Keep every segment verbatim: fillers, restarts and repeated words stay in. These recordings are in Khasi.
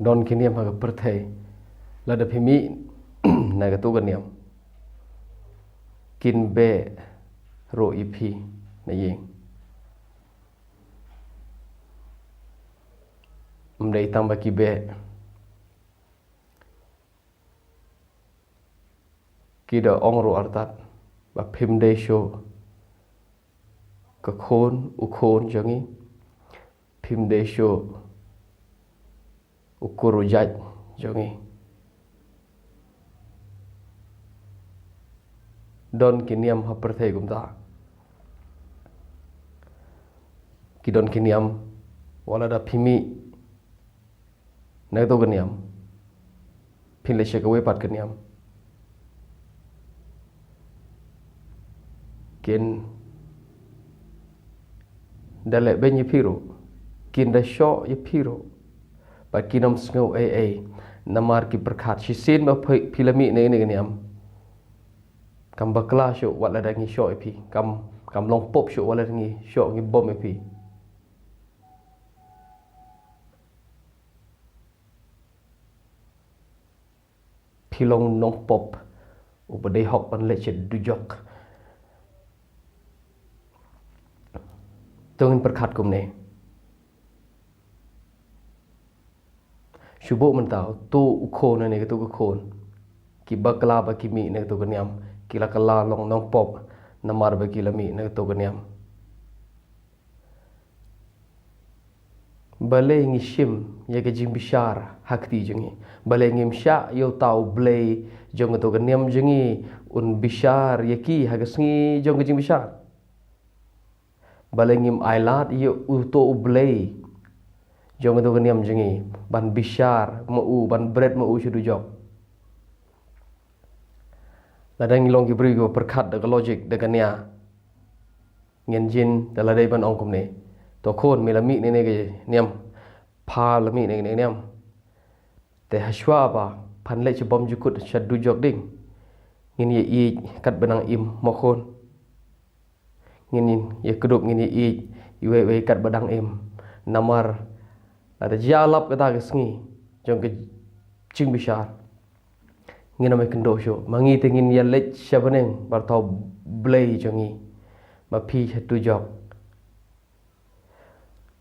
Don ki niam ha ka pyrthei, lada phi mih na katu ka niam, kin beh ruh ïa phi na ïing. Ym dei tang ba ki beh, ki da ong ruh artat ba phim dei shuh ka khun, u khun jong ngi, phim dei shuh u kur u jait jong ngi. Don ki niam ha pyrthei kumta. Ki don ki niam, wat lada phi mih na katu ka niam, phin leit sha kawei pat ka niam, kin da leh beiñ ïa phi ruh, kin da shoh ïa phi ruh, bad kin ym sngew ei ei, namar ki pyrkhat shisien ba phi, phi la mih na kane ka niam, kam bakla shuh wat lada ngi shoh ïa phi, kam, kam long pop shuh wat lada ngi shoh, ngi bom ïa phi. Phi long nongpop uba dei hok ban leit sha dujok. To ngin pyrkhat kumne. Shu buh mynta, utu u khun ne katu ka khun, ki bakla ba ki mih na katu ka niam, ki la kylla long nongpop namar ba ki la mih na katu ka niam. Balei ngi shim ïa ka jingbishar ha kti jong ngi? Balei ngim shah ïa uta U Blei jong katu ka niam jong ngi un bishar ïa ki ha ka sngi jong ka jingbishar? Balei ngim ailad ïa uto U Blei jong katu ka niam jong ngi ban bishar ma u, ban bret ma u sha dujok? Lada ngi long ki briew kiba pyrkhat da ka logic, da ka nia, ngin jin da la dei ban ong kumne. To khun, me la mih ne ne ka niam, pha la mih ne ne niam. Te hashwa ba phan leit sha bymjukut sha dujok ding, ngin ïa ïeit katba dang im mo khun. Ngin ïa kdup, ngin ïa ïeit iwei iwei katba dang im. Namar lada jia lap kata ka sngi jong ka jingbishar, ngin ym ïa kynduh shuh. Ma ngi te ngin ïa leit sha bneng bad uta U Blei jong ngi, ma phi sha dujok.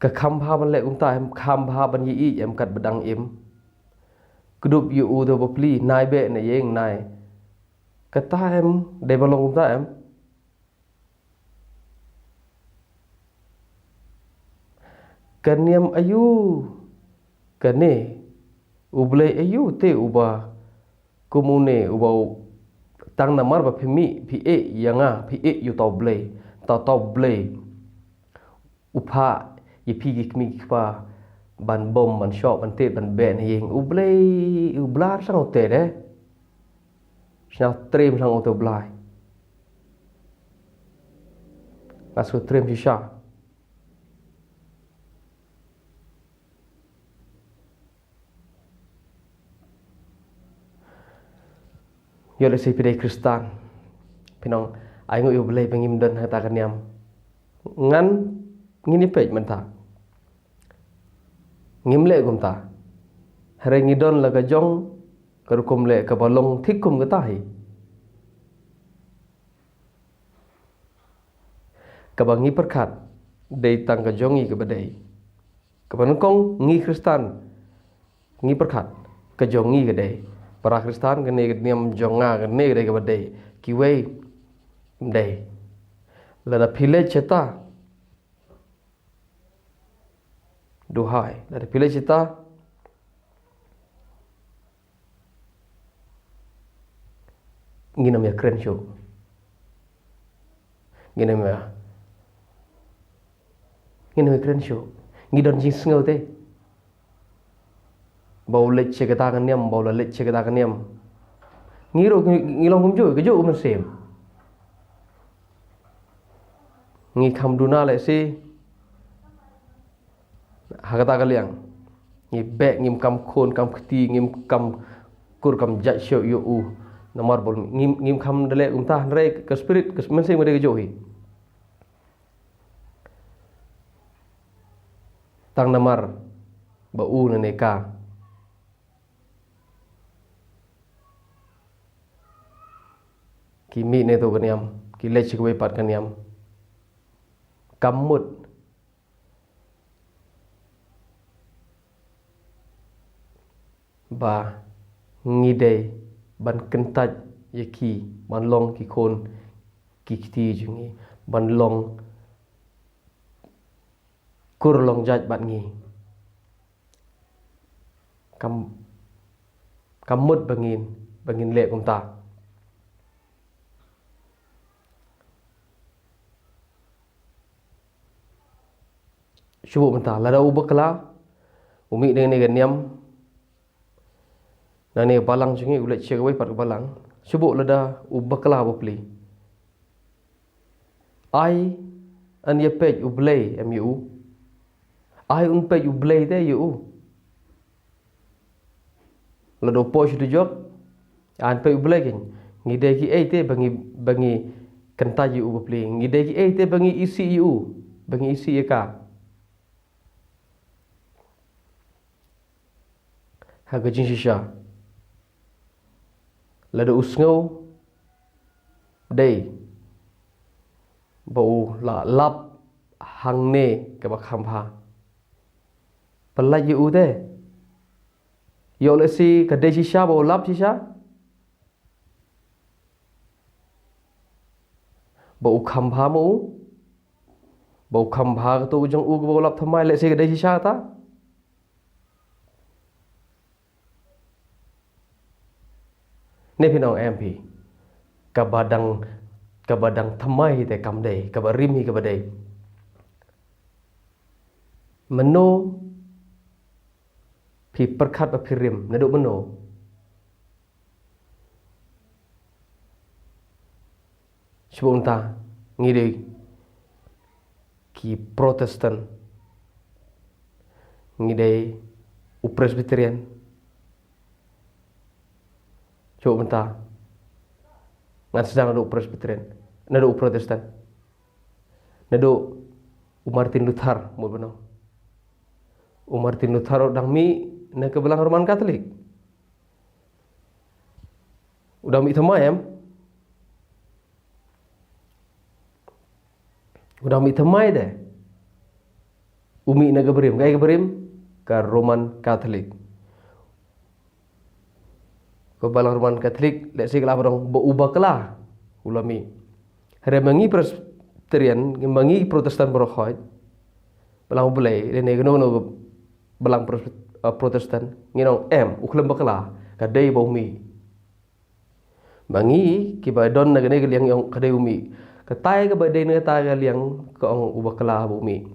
Ka kham bha ban leh kumta em, kham bha ban ïa ïeit em katba dang im. Kdup ïa u da bapli, nai beh na ïing nai. Kata em, dei ban long kumta em. Ka niam aïu kane, U Blei aïu te uba kum une, uba u-, tang namar ba phi mih, phi ïeit ïa nga, phi ïeit ïa uta U Blei, uta, uta U Blei u phah ïa phi ki kmie ki kpa ban bom, ban shoh, ban tied, ban beh na ïing. U Blei u blad shang u te de. Shang triem shang u te U Blei. Nga shu triem shisha. Ïoh lehse phi dei Khristan, phin ong, ai nguh ïa U Blei ba ngim don ha kata ka niam. Ngan, ngin ïa peit mynta. Ngim leh kumta. Hynrei ngi don la ka jong ka rukom leh kaba long thik kum kata hi, kaba ngi pyrkhat dei tang ka jong ngi kaba dei. Kaba nyngkong ngi Khristan ngi pyrkhat ka jong ngi ka dei. Para Khristan, kane ka niam jong nga, kane ka dei kaba dei. Kiwei ym dei. Lada phi leit shata, duhai, lada phi leit shata, ngin ym ïa kren shuh. Ngin ym ïa, ngin ym ïa kren shuh. Ngi don jingsngew te ba u leit sha kata ka niam, ba u la leit sha kata ka niam. Ngi ruh ngi, ngi long kumjuh, kajuh u mynsiem. Ngi kham duna lehse ha kata ka liang. Ngi beh, ngim kam khun kam kti, ngim kam kur kam jait shuh ïa u. Namar ba ngim, ngim kham da leh kumta, hynrei ka spirit, ka mynsiem ka dei kajuh hi. Tang namar ba u ne ne ka Ki mih na kato ka niam, ki leit sha kawei pat ka niam. Kam mut ba ngi dei ban kyntait ïa ki ban long ki khun ki kti jong ngi, ban long kur long jait bad ngi. Kam, kam mut ba ngin, ba ngin leh kumta. Shu buh mynta, lada u bakla u mih na kane ka niam, na kane ka balang jong ngi, u leit sha kawei pat ka balang. Shu buh lada u bakla bapli. Ai un ïa peit U Blei em ïa u. Ai un peit U Blei te ïa u. Lada u poi sha dujok, ai un peit U Blei kein. Ngi dei kiei te ba ngi, ba ngi kyntait ïa u bapli. Ngi dei kiei te ba ngi isih ïa u, ba ngi isih ïa ka. Ha ka jingshisha, lada u sngew dei ba u la lap hangne kaba kham bha, pyllait ïa u te. Ïoh lehse ka dei shisha ba u lap shisha, ba u kham bha ma u, ba u kham bha kato u jong u kaba u lap thymmai, lehse ka dei shisha ta. Ne phin ong em phi, kaba dang, kaba dang thymmai hi te kam dei, kaba rim hi kaba dei. Mano phi pyrkhat ba phi rim, naduh mano? Shu buh mynta, ngi dei ki Protestant, ngi dei u Presbyterian. Shu buh mynta, ngan sdang naduh u Presbyterian, naduh u Protestant, naduh u Martin Luther, mut ban ong. U Martin Luther u dang mih na ka balang Roman Catholic. U dang mih thymmai em? U dang mih thymmai de. U mih na ka barim, kaei ka barim? Ka Roman Catholic. Ka balang Roman Catholic, lehse ka lah ban ong ba u bakla u la mih. Hynrei ma ngi Presbyterian, ma ngi Protestant baroh khoit, balang U Blei, lane kano kano balang Pres-, eh, Protestant, ngin ong em, u khlem bakla, ka dei ba u mih. Ma ngi kiba don na kane ka liang ngi ong ka dei u mih. Katai kaba dei na katai ka liang ka ong u bakla ba u mih.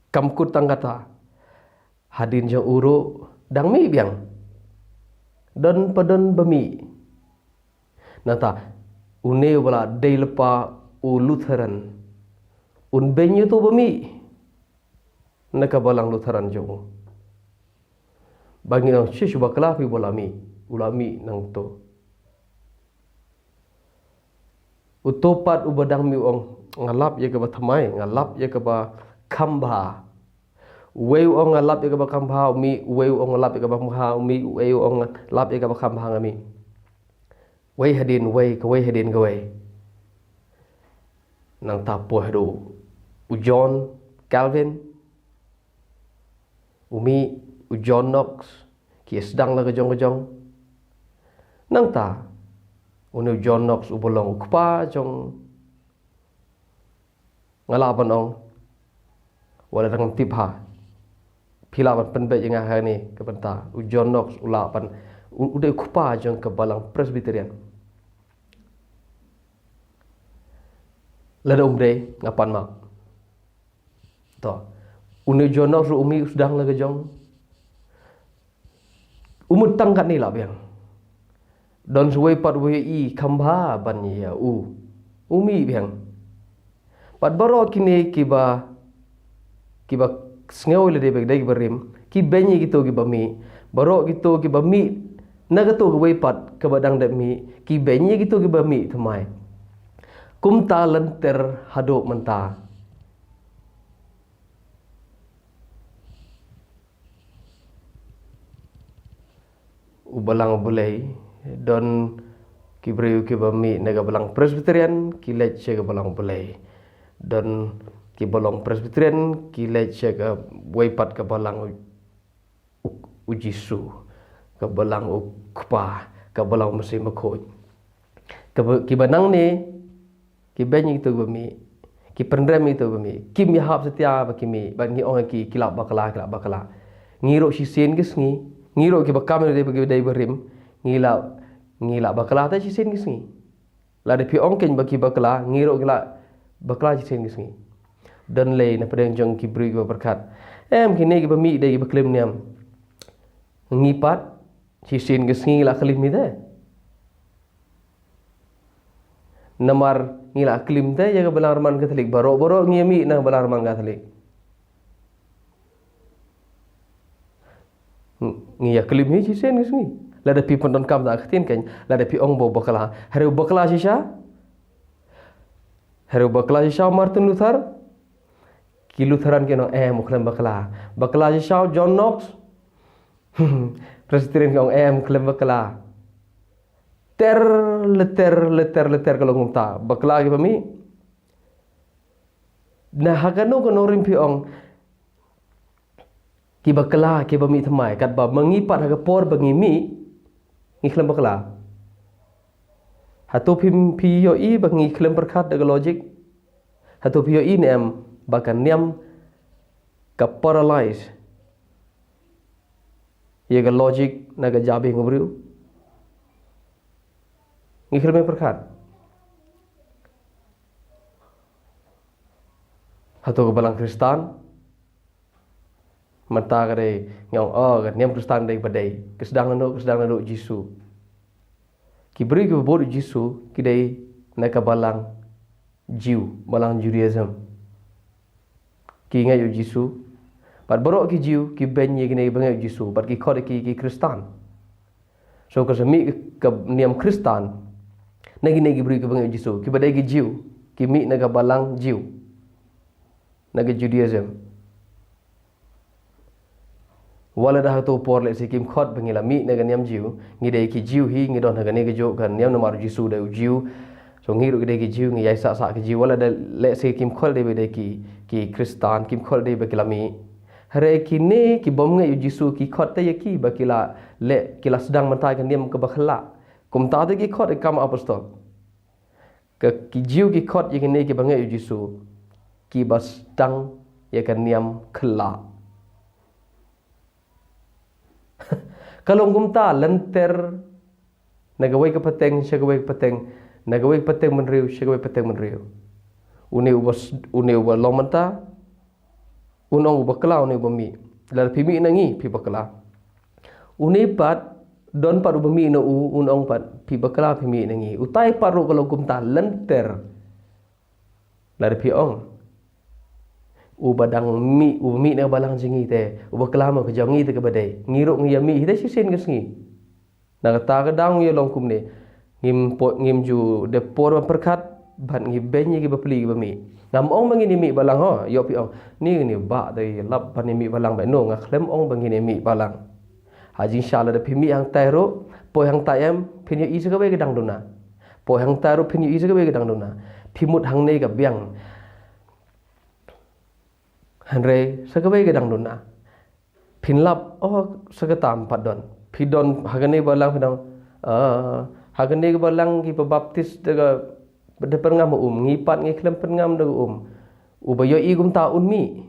Kam kut tang kata, hadien jong u ruh dang mih biang. Don pa don ba mih. Nangta, une uba la dei lypa u Lutheran, un beiñ ïa uto ba mih na ka balang Lutheran jong u. Ba ngin ong, shi, shu bakla phi, ba u la mih, u la mih nangto. Uto pat uba dang mih u ong, nga lap ïa kaba thymmai, nga lap ïa kaba kham bha. Uwei u ong nga lap ïa kaba kham bha, u mih, uwei u ong nga lap ïa kaba kham bha, u mih, uwei u ong nga lap ïa kaba kham bha, nga mih. Wei hadien wei, kawei hadien kawei. Nangta poi haduh u John Calvin, u mih, u John Knox, ki sdang la ka jong ka jong. Nangta, une u John Knox uba long u kpa jong, nga lah ban ong, wat la dang tip ha, phi lah ban pynbeit ïa nga ha kane ka bynta. U John Knox u lah ban, u, u dei u kpa jong ka balang Presbyterian. Lada um dei, nga pan map. To. Une u John Knox ruh u mih, u sdang la ka jong. Um mut tang katne lah biang. Don sa uwei pat uba ïohi kham bha ban ïa u. U mih biang. Bad baroh kine kiba, kiba sngew lade ba dei kiba rim, ki beiñ ïa kito kiba mih. Baroh kito kiba mih na kato kawei pat kaba dang dep mih, ki beiñ ïa kito kiba mih thymmai. Kumta lynter haduh mynta. U balang U Blei don Ki briew kiba mih na ka balang Presbyterian ki leit sha ka balang Blei. Don kiba long Presbyterian ki leit sha kawei pat ka balang u, u, u Jisu, ka balang u Kpa, ka balang u Mynsiem Bakhuid. Kaba, kiba nangne ki beiñ ïa kito kiba mih, ki pynrem ïa kito kiba mih, kim ïahap satia ba ki mih, bad ngi ong ïa ki, ki lah bakla, ki lah bakla. Ngi ruh shisien ka sngi, ngi ruh kiba kam ïa dei ba, dei barim, ngi lah, ngi lah bakla te shisien ka sngi. Lada phi ong kein ba ki bakla, ngi ruh ngi lah bakla shisien ka sngi. Don lei na pdeng jong ki briew kiba pyrkhat, em, kine kiba mih dei kiba klim niam. Ngi pat shisien ka sngi ngi lah klim hi te. Namar ngi lah klim te ïa ka balang Roman Katholik, baroh baroh ngi mih na ka balang Roman Katholik. Ng-, ngi ïa klim hi shisien ka sngi. Lada phi pyndonkam da ka ktien kein, lada phi ong ba u bakla. Hynrei u bakla shisha? Hynrei u bakla shisha u Martin Luther? Ki Lutheran kin ong, em, u khlem bakla. Bakla shisha u John Knox? Presbyterian kin ong, em, u khlem bakla. Ter, leter, leter, leter ka long kumta. Bakla kiba mih. Na ha kano kano rim phi ong ki bakla, kiba mih thymmai, katba ma ngi pat ha ka por ba ngi mih, ngi khlem bakla. Hato phi, phi ïohi ba ngi khlem pyrkhat da ka logic? Hato phi ïohi ne em ba ka niam ka paralyze ïa ka logic na ka jabieng u briew? Ngi khlem pyrkhat. Hato ka balang Khristan? Mynta ka dei, ngi ong, oh, ka niam Khristan dei ba dei. Ka sdang naduh, ka sdang naduh Jisu. Ki briew kiba bud u Jisu ki dei na ka balang Jiw, balang Judaism. Ki ngeit u Jisu. Bad baroh ki Jiw ki beiñ ïa kine kiba ngeit u Jisu, bad ki khot ïa ki, ki Khristan. So ka sa mih ka niam Khristan na kine ki briew kiba ngeit u Jisu, kiba dei ki Jiw, ki mih na ka balang Jiw, na ka Judaism. Wat la da ha kato por lehse kim khot ba ngi la mih na ka niam Jiw, ngi dei ki Jiw hi, ngi don ha kane kajuh ka niam namar u Jisu u dei u Jiw. So ngi ruh ki dei ki Jiw, ngi ïai sah sah ki Jiw, wat la da lehse kim khot dei ba dei ki, ki Khristan, kim khot dei ba ki la mih. Hynrei kine ki bym ngeit u Jisu ki khot te ïa ki ba ki la leh, ki la sdang mynta ka niam kaba khyllah. Kumta te ki khot ïa ka Kam Apostol. Ka ki Jiw ki khot ïa kine kiba ngeit u Jisu kiba sdang ïa ka niam khyllah. Ka long kumta lynter na kawei ka pateng sha kawei ka pateng, na kawei ka pateng bynriew sha kawei ka pateng bynriew. Une uba s-, une uba long mynta, un ong u bakla, une uba mih. Lada phi mih na ngi, phi bakla. Une pat, don pat uba mih na u, un ong pat, phi bakla, phi mih na ngi. Utai pat ruh ka long kumta lynter. Lada phi ong, uba dang mih, uba mih na ka balang jong ngi te, u bakla mo, ka jong ngi te kaba dei. Ngi ruh ngi ïa mih hi te shisien ka sngi. Na kata ka daw ngi ïa long kumne. Ngim po-, ngim ju dep por ban pyrkhat, bad ngi beiñ ïa ki bapli kiba mih. Ngam ong ba ngin ïa mih balang ho, ïoh phi ong, ni, ni ba dei lap ban ïa mih balang ba, no, nga khlem ong ba ngin ïa mih balang. Ha jingshisha lada phi mih hangtai ruh, poi hangtai em, phin ïohi sa kawei ka dang duna. Poi hangtai ruh phin ïohi sa kawei ka dang duna. Phi mut hangne ka biang. Hynrei sa kawei ka dang duna. Phin lap, oh, sa kata em pat don. Phi don ha kane ka balang phi don. Ah, ha kane ka balang kiba baptis da ka, da pynngam um, ngi pat ngi khlem pynngam da ka um. Uba ïohi kumta un mih.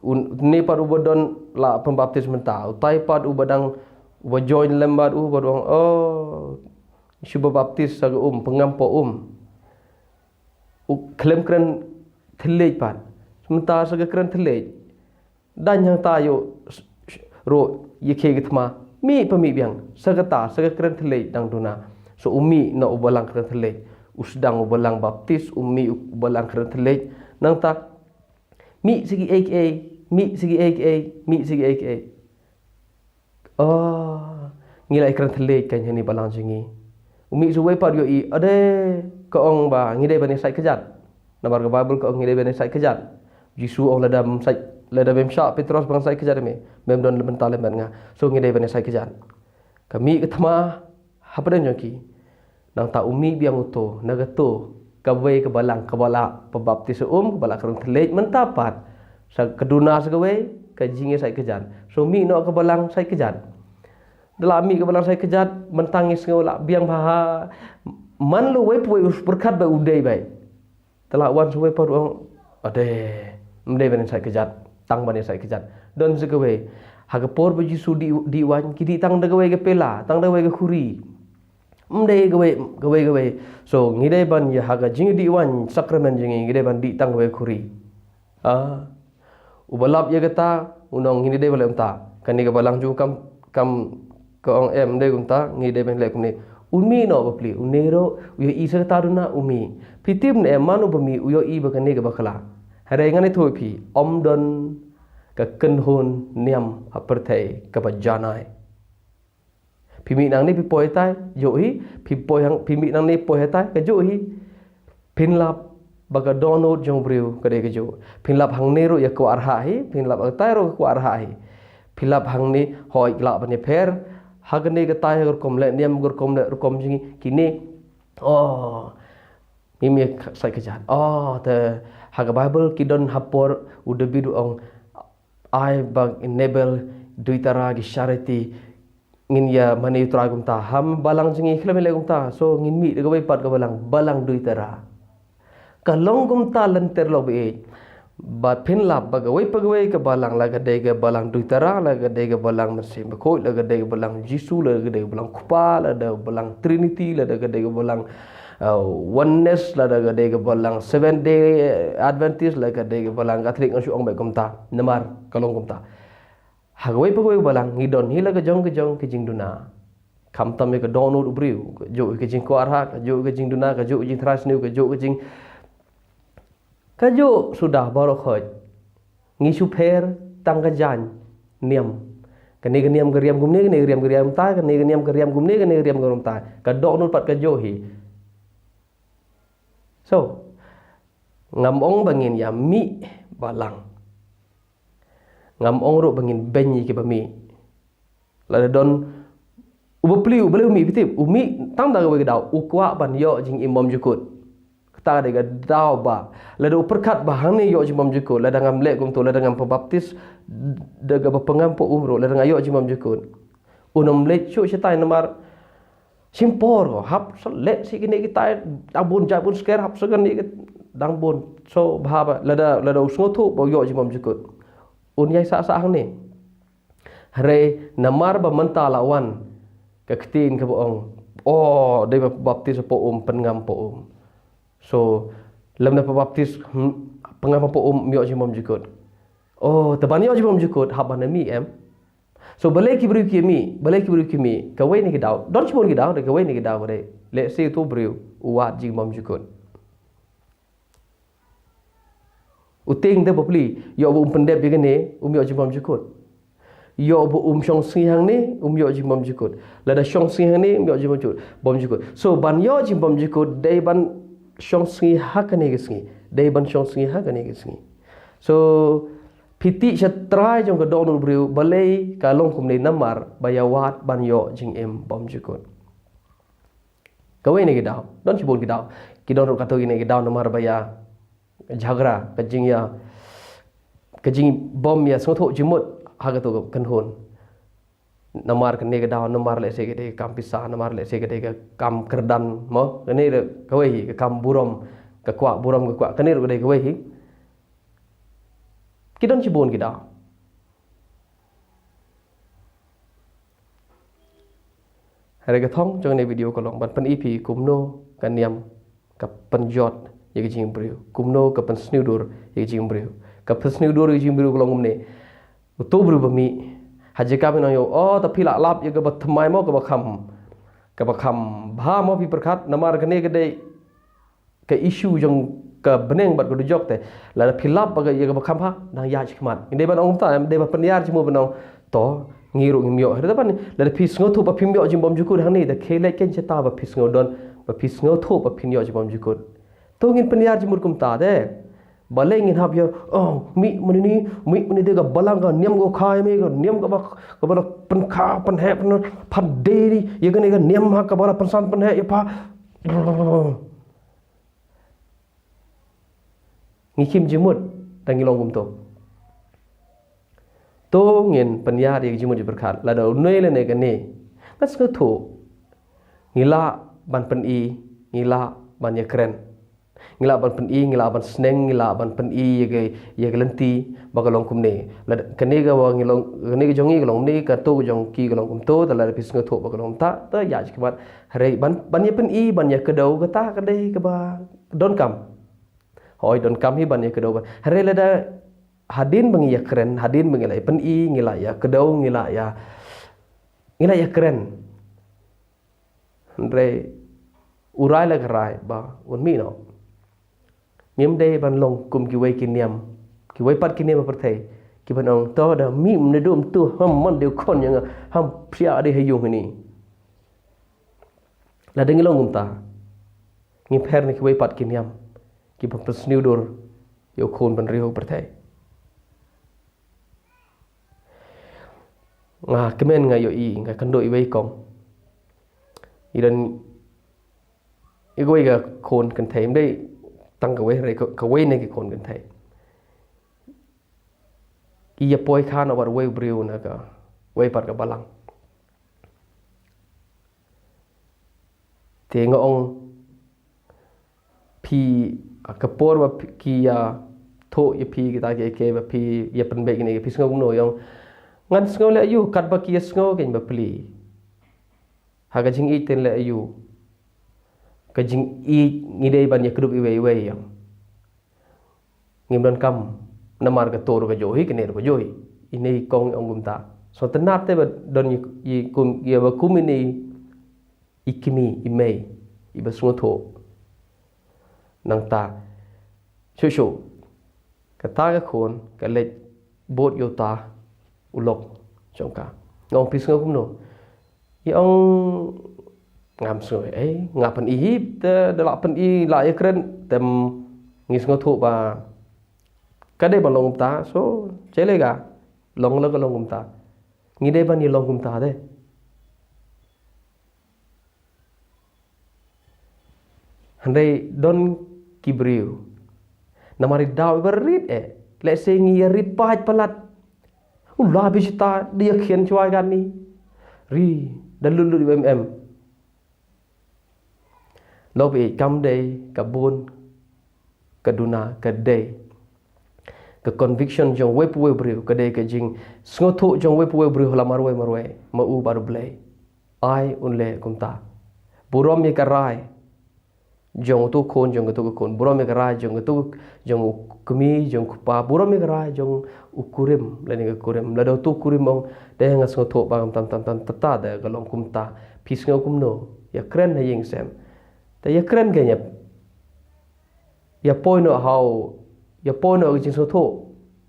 Un, ne pat uba don la pynbaptis mynta. Utai pat uba dang, uba join lem bad u, bad u ong, oh, shu ba baptis sa ka um, pynngam po um. U khlem kren thylliej pat. Mynta sa ka kren thylliej. Dang hangta ïoh s-, s-, ruh ïa khie ka thma. Mih pa mih biang. Sa kata, sa ka kren thylliej dang duna. So u mih na u balang kren thylliej. U sdang u balang baptis, u mih u balang kren thylliej. Nangta, mih sa kiei kiei, mih sa kiei kiei, mih sa kiei kiei. Oh, ngi la ïakren thylliej kein hangne balang jong ngi. U mih sa uwei pat ïohi, ade, ka ong ba ngi dei ban ïasaid kjat. Namar ka Baibl ka ong ngi dei ban ïasaid kjat. Jisu ong lada mem said, lada mem shah Petros ban said kjat ïa me, mem don lem bynta lem bad nga. So ngi dei ban ïasaid kjat. Ka mih ka thma hapdeng jong ki. Nangta u mih biang uto na kato kawei ka balang kaba la pynbaptis um, kaba la kren thylliej, mynta pat sa ka duna sa kawei ka jingïasaid kjat. So mih noh ka balang said kjat. Da la mih ka balang said kjat, mynta ngi sngew la biang bha. Man la uwei pa uwei u pyrkhat ba u dei bha. Te la wan sa uwei pat u ong, ade, ym dei ban said kjat, tang ban said kjat. Don sa kawei. Ha ka por ba Jisu dih, dih waiñ, ki dih tang da kawei ka pela, tang da kawei ka khuri. Ym dei kawei, kawei, kawei. So ngi dei ban ïa ha ka jingdih waiñ, sakramen jong ngi, ngi dei ban dih tang kawei ka khuri. Ah. Uba lap ïa kata, u ong, ngi dei ban leh kumta. Kane ka balang ju kam, kam, ka ong, em, ym dei kumta, ngi dei ban leh kumne. U mih noh bapli, une ruh u ïohi sa kata duna, u mih. Phi tip ne em, man uba mih u ïohi ba kane ka bakla. Hynrei ngan ïathuh ïa phi, ym don ka kynhun niam ha pyrthei kaba janai. Phi mih nangne phi poi tai, jooh hi, phi poi hang, phi mih nangne poi ha tai, ka jooh hi. Phin lap ba ka dohnud jong u briew ka dei kajuh. Phin lap hangne ruh ïa kwah rhah hi, phin lap ha tai ruh kwah rhah hi. Phin lap hangne, hooid, lah ban ïapher ha kane ka tai, ha ka rukom leh niam, ka rukom leh rukom jong ngi kine. Oh, ngi mih said kjat. Oh, te ha ka Baibl ki don ha por u David u ong, ai ba enable duitara ki charity, ngin ïa mane u Trai kumta. Ha balang jong ngi khlem leh kumta. So ngin mih da kawei pat ka balang, balang duitara. Ka long kumta lynter lok baieit. Ba phin lap ba kawei pa kawei ka balang, la ka dei ka balang duitara, la ka dei ka balang Mynsiem Bakhuid, la ka dei ka balang Jisu, la ka dei ka balang Kpa, la da ka balang Trinity, la da ka dei ka balang, uh, Oneness, la da ka dei ka balang Seventh Day Adventist, la ka dei ka balang Catholic, ngan shu ong beit kumta. Namar ka long kumta. Ha kawei pa kawei ka balang ngi don hi la ka jong ka jong ka jingduna. Khamtam ïa ka dohnud u briew, ka jooh ka jingkwah rhah, ka jooh ka jingduna, ka jooh ka jingthrang sniew, ka jooh ka jing, ka jooh suda baroh khoit. Ngi shu pher tang ka jaiñ niam. Kane ka niam ka riam kumne, kane ka riam ka riam tai, kane ka niam ka riam kumne, kane ka riam ka riam tai. Ka dohnud pat ka jooh hi. So ngam ong ba ngin ïa mih balang. Ngam ong ruh ba ngin beiñ ïa kiba mih. Lada don u bapli, u balei u mih, phi tip, u mih tang da kawei ka daw, u kwah ban ïoh jingim bymjukut. Kata ka dei ka daw ba lada u pyrkhat ba hangne ïoh jingbymjukut, lada ngam leh kumto, lada ngam pynbaptis da kaba pynngam pynum ruh, lada nga ïoh jingbymjukut. Un ym leit shuh shatai namar shim por ko, hap sa leh shi kine kitai, dang bun jait bun sker, hap sa kane ki, dang bun. So bha ba lada, lada u sngewthuh ba u ïoh jingbymjukut, un ïai sah sah hangne. Hynrei namar ba mynta la wan ka ktien kaba ong, oh, dei ba baptis pynum, pynngam pynum. So lymda pynbaptis, hmm, pynngam pynum, ym ïoh jingbymjukut. Oh, te ban ïoh jingbymjukut hap ban mih, em. So balei ki briew ki mih, balei ki briew ki mih? Kawei na ki daw, don shibun ki daw, da kawei na ki daw ka dei, lehse uto u briew u wad jingbymjukut. U tieng te bapli, ïoh ba um pyndep ïa kane, um ïoh jingbymjukut. Ïoh ba um shong sngi hangne, um ïoh jingbymjukut. Lada shong sngi hangne, um ïoh jingbymjukut, bymjukut. So ban ïoh jingbymjukut dei ban shong sngi ha kane ka sngi, dei ban shong sngi ha kane ka sngi. So phi tip sha trai jong ka dohnud briew, balei ka long kumne? Namar ba ïa wad ban ïoh jingim bymjukut. Kawei na ki daw, don shibun ki daw, ki don ruh katto katne ki daw namar ba ïa jhagra, ka jingïa, ka jingbym ïa sngewthuh jingmut ha kato ka kynhun. Namar kane ka daw, namar lehse ka dei ka kam pisa, namar lehse ka dei ka kam kyrdan, mo, kane ruh kawei hi, ka kam burom, ka kwah burom, ka kwah, kane ruh ka dei kawei hi. Ki don shibun ki daw. Hynrei ka thong jong kane ka video ka long ban pyni phi kumno ka niam ka pynjot ïa ka jingim briew, kumno ka pynsniew dur ïa ka jingim briew. Ka pynsniew dur ïa ka jingim briew ka long kumne. Uto u briew ba mih, ha jaka ba nang ïoh, oh, te phi lah lap ïa kaba thymmai mo, kaba kham, kaba kham bha mo, phi pyrkhat, namar kane ka dei ka issue jong ka bneng bad ka dujok te. Lada phi lap ba ka ïa kaba kham bha, dang ïaid shakhmat. Ngi dei ban ong kumta, em, dei ba pynïar jingmut ban ong, to ngi ruh ngim ïoh. Hynrei lada phi sngewthuh ba phim ïoh jingbymjukut hangne, te khie leit keiñ shata ba phi sngew don, ba phi sngewthuh ba phin ïoh jingbymjukut. To ngin pynïar jingmut kumta te. Balei ngin hap ïa, oh, mih mynne, mih mynne te ka balang, ka niam ka kha ïa me, ka niam kaba, kaba la pynkha pynheh pynphan dei ïa kane ka niam ha kaba la pynsan pynheh ïa pha. Ngi khim jingmut da ngi long kumto. To ngin pynïar ïa ka jingmut jingpyrkhat lada une lane kane. Ngan sngewthuh. Ngi lah ban pyni, ngi lah ban ïakren. Ngi lah ban pyni, ngi lah ban sneng, ngi lah ban pyni ïa ka, ïa ka lynti ba ka long kumne. Lada kane ka wa ngi long, kane ka jong ngi ka long kumne, kato ka jong ki ka long kumto, te lada phi sngewthuh ba ka long kumta, te ïa shi khmat. Hynrei ban, ban ïa pyni, ban ïa kdew, kata ka dei kaba donkam. Hooid, donkam hi ban ïa kdew ban. Hynrei lada hadien ba ngi ïakren, hadien ba ngi la ïa pyni, ngi la ïa kdew, ngi la ïa, ngi la ïakren. Hynrei u rai la ka rai ba un mih noh. Ngim dei ban long kum kiwei ki niam, kiwei pat ki niam ha pyrthei, kiban ong to da mih mynne dum tu ham man dei khon ïa nga, ham phiah dei ha ïung hini. Lada ngi long kumta, ngim pher na kiwei pat ki niam kiba pynsniew dur ïa u khun bynriew ha pyrthei. Nga kmen nga ïohi, nga kynduh iwei i kong. I don iwei ka khun kynthei, ym dei tang kawei, hynrei ka, kawei na ki khun kynthei. I ïa poi kha noh bad uwei u briew na kawei pat ka balang. Te nga ong phi, ka por ba phi, ki ïa thoh ïa phi kita kiei kiei ba phi ïa pynbeit kine, phi sngew kumno? I ong ngan sngew leh aiu, katba ki ïa sngew kein ba plie. Ha ka jingïeit te leh aiu? Ka jingïeit ngi dei ban ïa kdup iwei iwei, i ong. Ngim donkam, namar kato ruh ka jong hi, kane ruh ka jong hi. Ine i kong i ong kumta. Sngewtynnat te ba don i, i kum, ïa ba kum ine i kmie, i mei, iba sngewthuh. Nangta shuh shuh kata ka khun ka leit bud ïa uta u lok jong ka. Nga ong phi sngew kumno? I ong ngam sngew ei, nga pyni hi, te da lah pyni, lah ïakren, te ngi sngewthuh ba ka dei ban long kumta. So che lega, long la ka long kumta. Ngi dei ban ïa long kumta de. Hynrei don ki briew, namar i daw iba rit eh, lehse ngi ïa rit paid palat. U la bishita da ïa khian shuwa ïa kane. Ri da lut lut iba em em. Lok ba ïeit, kam dei ka bun ka duna, ka dei ka conviction jong uwei pa uwei u briew, ka dei ka jingsngewthuh jong uwei pa uwei u briew ha la marwei marwei ma u bad U Blei. Ai un leh kumta. Burom ïa ka rai jong uto u khun, jong kato ka khun. Burom ïa ka rai jong kato, jong u kmie, jong u kpa. Burom ïa ka rai jong u kurim lane ka kurim. Lada uto u kurim u ong, dei, nga sngewthuh ba ngam tam tam tam tam, te da ka long kumta. Phi sngew kumno? Ïakren ha ïing sem. Te ïakren kein, ïa poi noh ha u, ïa poi noh ha ka jingsngewthuh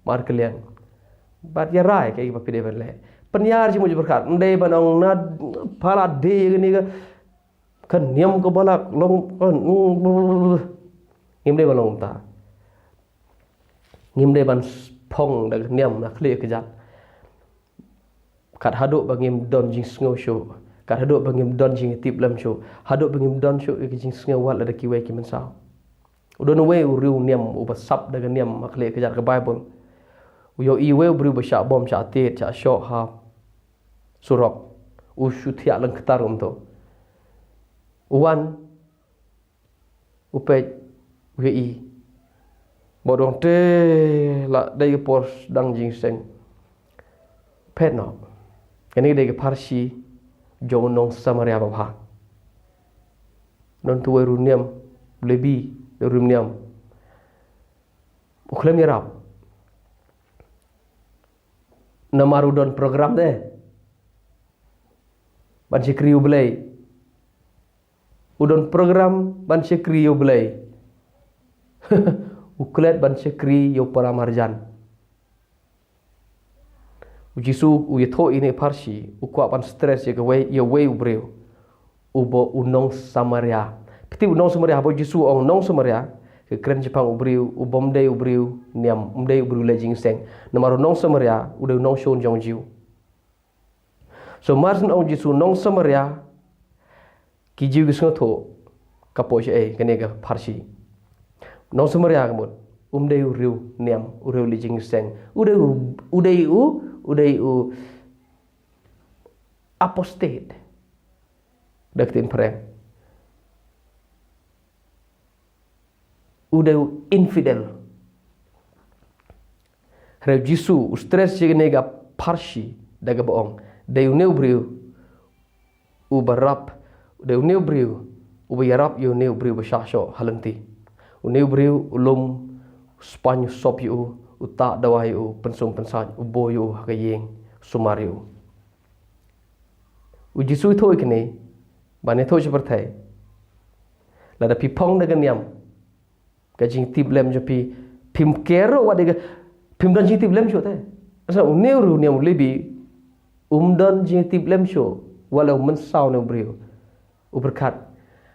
markylliang. Bad ïa rai kaei ba phi dei ban leh. Pynïar jingmut jingpyrkhat. Ym dei ban ong na pala dei ïa kane ka, ka niam ka balang long, ngim dei ban long kumta. Ngim dei ban phong da ka niam na khlieh kjat. Kat haduh ba ngim don jingsngew shuh, kat haduh ba ngim don jingtip lem shuh, haduh ba ngim don shuh ïa ka jingsngew wat lada kiwei ki mynsaw. U don uwei u riewniam uba sap da ka niam ha khlieh kjat ka Baibl. U ïohi uwei u briew ba shah bom, shah tied, shah shoh ha surok. U shu thiah lyngktar kumto. U wan, u peit, u ïohi. Bad u ong te la dei ka por sdang jingseng. Peit noh. Kane ka dei ka pharshi jong u nong Samaria babha. Don uwei u riewniam, Lebi, u riewniam. U khlem ïarap. Namar u don program de ban shakri U Blei. U don program ban shakri ïa U Blei. U klet ban shakri ïa u para marjan. U Jisu u ïathuh ïa kane ka pharshi, u kwah ban stress ïa kawei, ïa uwei u briew. Uba u nong Samaria. Phi tip u nong Samaria, haba u Jisu u ong nong Samaria, ka kren shaphang u briew ubym dei u riewniam, um dei u briew leh jingseng. Namar u nong Samaria u dei u nongshun jong u Jiw. So mar shen ong u Jisu nong Samaria, ki Jiw ki sngewthuh. ka poi sha ei kane ka pharshi. Nong Samaria ka mut, um dei u riew niam, u riew leh jingseng. U dei u, u dei u, u dei u apostate. Da ka ktien phareng, u dei u infidel. Hynrei u Jisu u stress ïa kane ka pharshi da kaba ong, dei une u briew uba rap, dei une u briew uba ïarap ïa une u briew ba shah shoh ha lynti. Une u briew u lum, u spaiñ, u sop ïa u, u tah dawai ïa u, pynsum pynsait, u buh ïa u ha ka ïing, u sumar ïa u. U Jisu u ithuh ïa kane, ban ithuh sha pyrthei. Lada phi phong da ka niam ka jingtiplem jong phi, phim ker ruh wat ïa ka, phim don jingtiplem shuh te. Sa une u riew niam u Lebi um don jingtiplem shuh wat la u mynsaw ne u briew. U pyrkhat,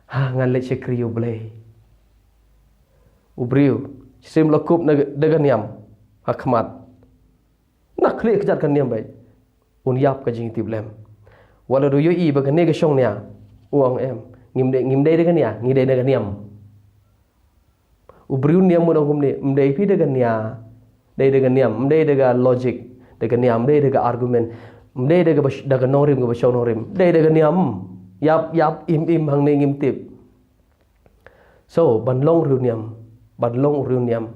ha, ngan leit shakri ïa u Blei. U briew, shisien la kup na, da ka niam ha khmat. Na khlieh kjat ka niam beit, un ïap ka jingtiplem. Wat la u ïohi ba kane ka shong nia, u ong, em, ngim dei, ngim dei da ka nia, ngi dei da ka niam. U briew niam u ong kumne, ym dei phi da ka nia, dei da ka niam, ym dei da ka logic, da ka niam, ym dei da ka argument, ym dei da ka ba sh-, da ka nongrim kaba shong nongrim, dei da ka niam. Ïap, ïap im im hangne ngim tip. So, ban long u riew niam, ban long u riew niam,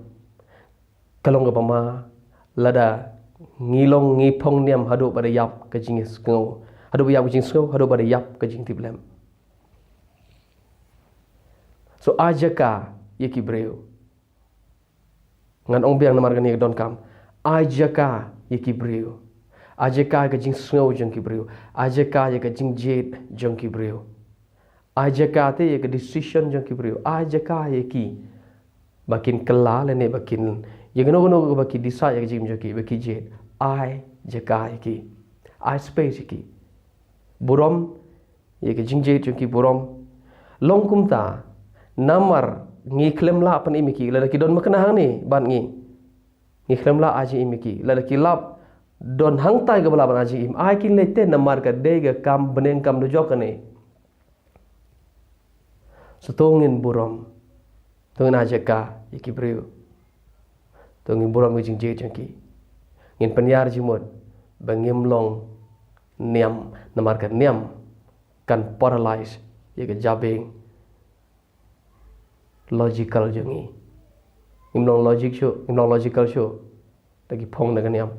ka long kaba ma lada ngi long, ngi phong niam haduh ba da ïap ka jingsngew, haduh ba ïap ka jingsngew, haduh ba da ïap ka jingtiplem. So, ai jaka ïa ki briew. Ngan ong biang namar kane ka donkam. Ai jaka ïa ki briew. Ai jaka ïa ka jingsngew jong ki briew. Ai jaka ïa ka jingjied jong ki briew. Ai jaka te ïa ka decision jong ki briew. Ai jaka ïa ki ba kin kylla lane ba kin, ïa kano kano ba ki decide ïa ka jingim jong ki, ba ki jied. Ai jaka ïa ki. Ai space ïa ki. Burom ïa ka jingjied jong ki, burom. Long kumta namar ngi khlem lah pynim ïa ki, lada ki don makna hangne bad ngi, ngi khlem lah ai jingim ïa ki. Lada ki lap don hangtai kaba lah ban ai jingim, ai kin leit te, namar ka dei ka kam bneng kam dujok kane. So to ngin burom, to ngin ai jaka ïa ki briew, to ngin burom ïa ka jingjied jong ki. Ngin pynïar jingmut ba ngim long niam, namar ka niam kan paralyze ïa ka jabieng logical jong ngi. Ngim long logic shuh, ngim long logical shuh da ki phong da ka niam.